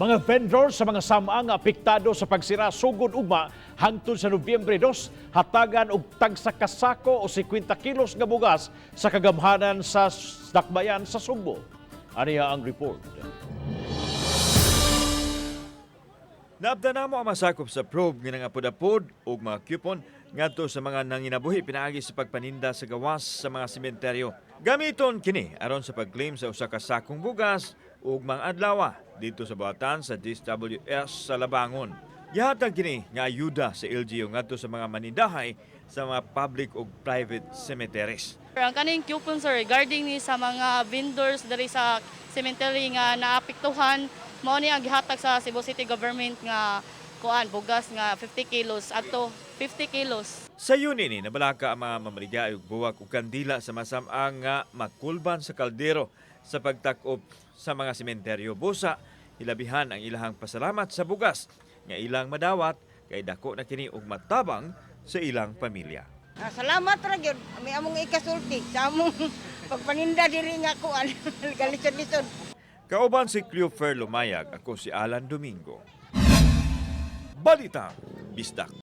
Mga vendor sa mga samang apektado sa pagsira sugod ugma hangtod sa Nobyembre 2, hatagan og tagsa ka sako o 50 kilos nga bugas sa kagamhanan sa Dakbayan sa Sugbo. Aniya ang report. Naabda namo ang masakop sa probe nga nangapod-apod og mga coupon ngadto sa mga nanginabuhi pinaagi sa pagpaninda sa gawas sa mga sementeryo. Gamiton kini aron sa pag-claim sa usa ka sakong bugas ug mga adlaw didto sa buhatan sa DSWS sa Labangon. Gihatag kini nga ayuda sa LGU ngadto sa mga manindahay sa mga public ug private cemeteries. Ang kaning coupon, sir, regarding ni sa mga vendors diri sa cemetery nga naapektuhan, mao ni ang gihatag sa Cebu City Government nga kuan bugas nga 50 kilos adto 50 kilos. Sa Yuni ni nabalaka ang mga mamaligya og buwak ug kandila sa masam-ang nga makulban sa kaldero sa pagtak-op sa mga sementeryo. Busa, hilabihan ang ilahang pasalamat sa bugas nga ilang madawat kay dako na kini og matabang sa ilang pamilya. Ah, salamat ra gyud. May among ikasulti sa among pagpaninda diri nga kuan galisod-lisod. Kauban si Cleofer Lumayag, ako si Alan Domingo. Balita, Bisdak.